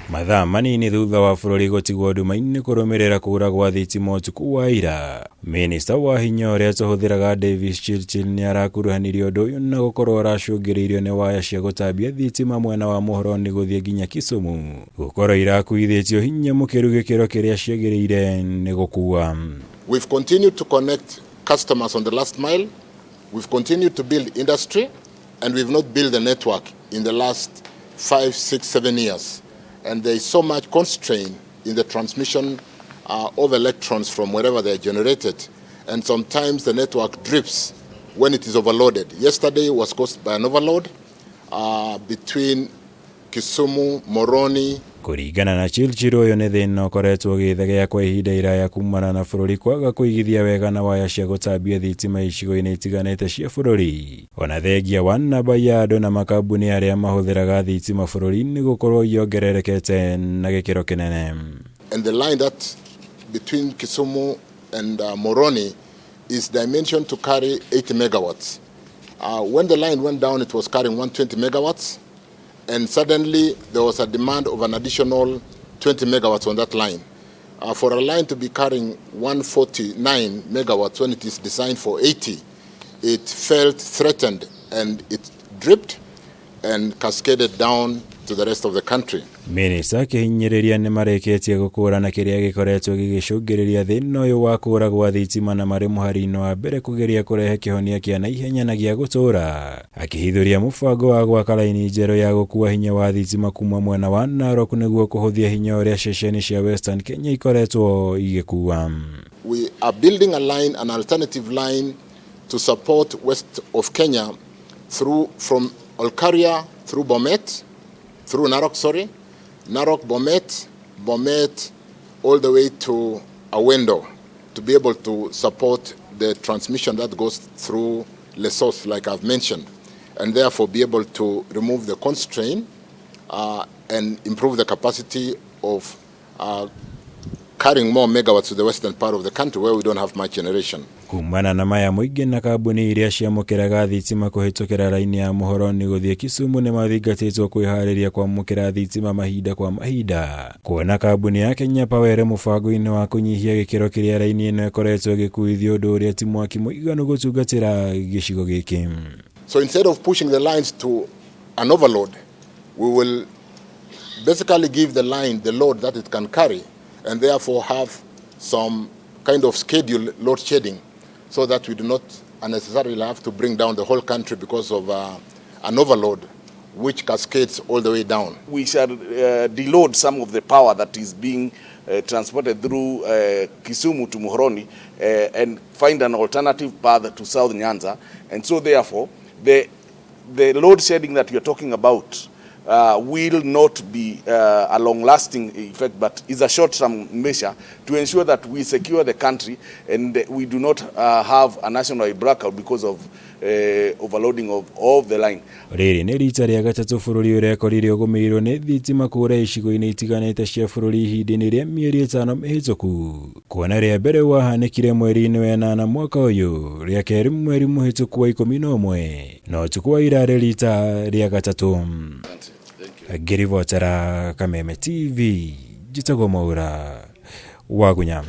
Mathaa manini thutha wa bũrũri gũtigwo nduma-inĩ kũrũmĩrĩra kũra gwa thitima ũtukũ wa ira, Minista wa hinya ũrĩa tũhũthĩraga Davis Chirchir nĩ arakuruhanirie ũndũ ũyũ na gũkorwo ũracũngĩrĩirio nĩ waya cia gũtambia thitima mwena wa Muhoroni gũthiĩ nginya Kisumu gũkorwo irakuithĩtio hinya mũkĩru gĩkĩro kĩrĩa ciagĩrĩire nĩ gũkua. We've continued to connect customers on the last mile. We've continued to build industry, and we've not built a network in the last 5, 6, 7 years. And there is so much constraint in the transmission of electrons from wherever they are generated. And sometimes the network drips when it is overloaded. Yesterday was caused by an overload between Kisumu, Muhoroni. Kũringana na Chirchir, ũyũ nĩ thĩna ũkoretwo ũgĩthegea kwa ihinda iraya kumana na bũrũri kwaga kũigithia wega na waya cia gũtambia thitima icigo-inĩ itiganĩte cia bũrũri, ona thengia wa namba ya andũ na makambuni arĩa mahũthĩraga thitima bũrũri-inĩ gũkorwo iongererekete na gĩkĩro kĩnene. And the line that between Kisumu and Muhoroni is dimensioned to carry 80 megawatts. When the line went down, it was carrying 120 megawatts, and suddenly there was a demand of an additional 20 megawatts on that line. For a line to be carrying 149 megawatts when it is designed for 80, it felt threatened and it dripped and cascaded down to the rest of the country. Minista akĩhinyĩrĩria nĩ marĩkĩtie gũkũrana kĩrĩa gĩkoretwo gĩgĩcũngĩrĩria thĩna ũyũ wa kũra gwa thitima na marĩ mũhari-inĩ wa mbere kũgeria kũrehe kĩhonia kĩa naihenya na gĩa gũtũũra, akĩhithũria mũbango wa gwaka raini njerũ ya gũkua hinya wa thitima kuma mwena wa Narok nĩguo kũhũthia hinya ũrĩa ceceni cia Western Kenya ikoretwo igĩkua. We are building a line, an alternative line to support west of Kenya through from Olkaria through Bomet, through Narok, sorry, Narok, Bomet, Bomet, all the way to Awendo to be able to support the transmission that goes through Lessos, like I've mentioned, and therefore be able to remove the constraint and improve the capacity of carrying more megawatts to the western part of the country where we don't have much generation. Kumana na maya, mũingĩ na kambuni iria ciamũkĩraga thitima kũhĩtũkĩra raini ya Muhoroni gũthiĩ Kisumu nĩ mathingatĩtwo kwĩharĩria kwamũkĩra thitima mahinda kwa mahinda, kuona kambuni ya Kenya Power ĩrĩ mũbango-inĩ wa kũnyihia gĩkĩro kĩrĩa raini ĩno ĩkoretwo ĩgĩkuithio, ũndũ ũrĩa ti mwaki mũiganu gũtungatĩra gĩcigo gĩkĩ. So instead of pushing the lines to an overload, we will basically give the line the load that it can carry and therefore have some kind of scheduled load shedding so that we do not unnecessarily have to bring down the whole country because of an overload which cascades all the way down. We shall deload some of the power that is being transported through Kisumu to Muhoroni and find an alternative path to South Nyanza. And so therefore, the load shedding that we are talking about will not be a long-lasting effect, but is a short-term measure to ensure that we secure the country and we do not have a national blackout because of overloading of the line. Rĩrĩ nĩ rita rĩa gatatũ bũrũri ũrekorire ũgũmĩirwo nĩ thitima kũra icigo-inĩ itiganĩte cia bũrũri ihinda-inĩ rĩa mĩeri 5 mĩhĩtũku, kuona rĩa mbere wahanĩkire mweri-inĩ wa ĩnana mwaka ũyũ, rĩa kerĩ mweri mũhĩtũku wa 11, na ũtukũ wa ira rĩ rita rĩa gatatũ. Ngĩribotera Kameme TV, njĩtagwo Mwaura Wagunya.